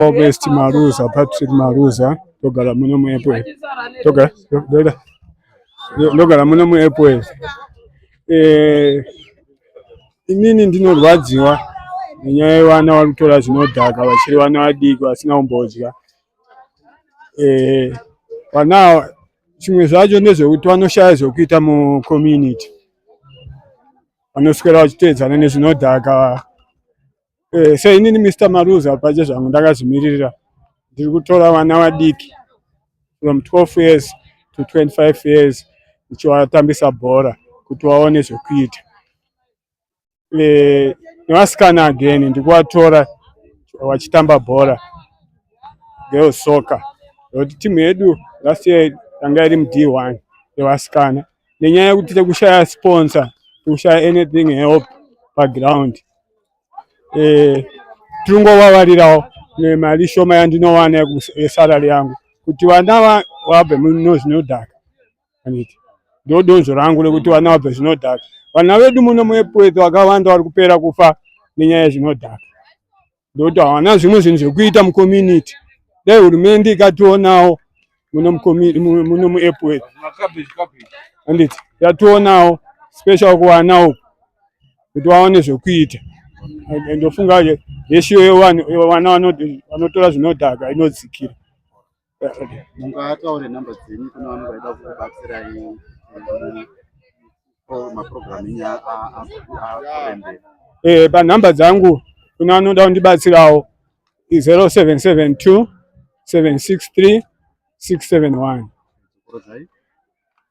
August Maruza, Patrick Maruza, ndogara muno muAirport. Ndogara muno muAirport. Eh, inini ndinorwadziwa nenyaya yevana vari kutora zvinodhaka vachiri vana vadiki vasina kumbodya. Eh, vana ava zvimwe zvacho ndezvekuti vanoshaya zvekuita mucommunity, vanoswera vachiteedzana nezvinodhaka. Eh, seinini Mr Maruza pache zvangu ndakazvimiririra, ndiri kutora vana vadiki from 12 years to 25 years ndichivatambisa bhora kuti vaone zvekuita. Eh, nevasikana again ndikuvatora vachitamba bhora girls soccer, nekuti timu yedu last year yanga iri muD1 yevasikana. Nenyaya yekuti tekushaya sponsor, tekushaya anything help paground, eh, tiri kungovavarirawo nemari shoma yandinowana yesalary yangu kuti vana vabve muno zvinodhaka. Anditi ndo donzvo rangu rekuti vana vabve zvinodhaka. Vana vedu muno muEpworth vakawanda vari kupera kufa nenyaya yezvinodhaka, ndokuti havana zvimwe zvinhu zvekuita mucommunity. Dai hurumende ikationawo muno muEpworth, anditi yationawo special kuvana uku kuti vaone zvekuita. Ndofunga ratio yevana vanotora zvinodhaka inodzikira. Mungataure nhamba dzenyu kune vanenge vaida kukubatsirai, mapurogiramu enyu akurembera? Eh, panhamba dzangu kune vanoda kundibatsirawo, 0772 763 671. Kurodzai.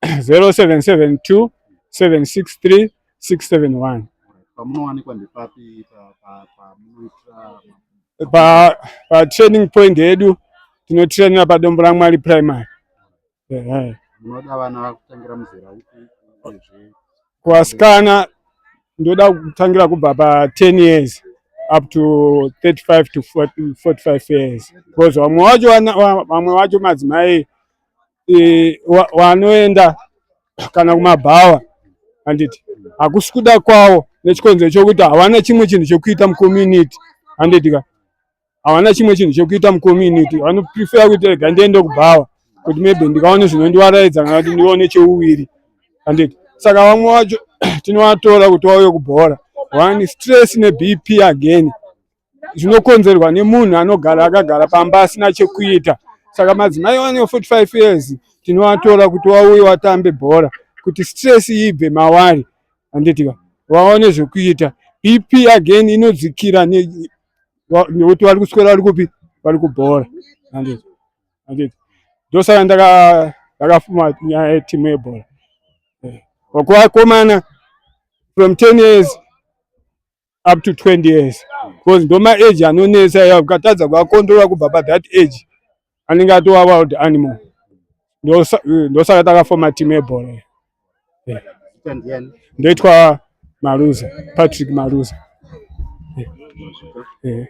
0772 763 671. Pamunowanikwa ndepapi, pamunoitira? Patraining point yedu tinotrainera paDombo raMwari Primary. Ehe. Munoda vana kutangira muzera upi, uyezve? Kuvasikana ndoda kutangira kubva pa10 years up to 35 to 40 45 years, because vamwe vacho vamwe vacho madzimai, vanoenda kana kumabhawa, handiti hakusi kuda kwavo, nechikonzero chokuti havana chimwe chinhu chokuita mucommunity, handiti ka? Havana chimwe chinhu chokuita mucommunity, vanoprefer kuti rega ndiende kubhawa kuti maybe ndikaone zvinondivaraidza kana kuti ndione cheuviri, handiti? Saka vamwe vacho tinovatora kuti vauye kubhora. One, stress neBP again zvinokonzerwa nemunhu anogara akagara pamba asina chekuita. Saka madzimai vane 45 years tinovatora kuti vauye vatambe bhora kuti stress ibve mavari, handiti ka? Vaone zvekuita. BP again inodzikira nekuti vari kuswera vari kupi? Vari kubhora, handiti? Handiti ndosaka ndakafuma nyaya yetimu yebhora. Kuvakomana from 10 years up to 20 years, because ndo maage anonetsa iwayo. Ukatadza kuakontrola kubva pathat age, anenge atova wild animal. Ndosaka takafoma timu yebhora iyi. Zita ndiani? Ndoitwa Maruza, Patrick Maruza. Eh.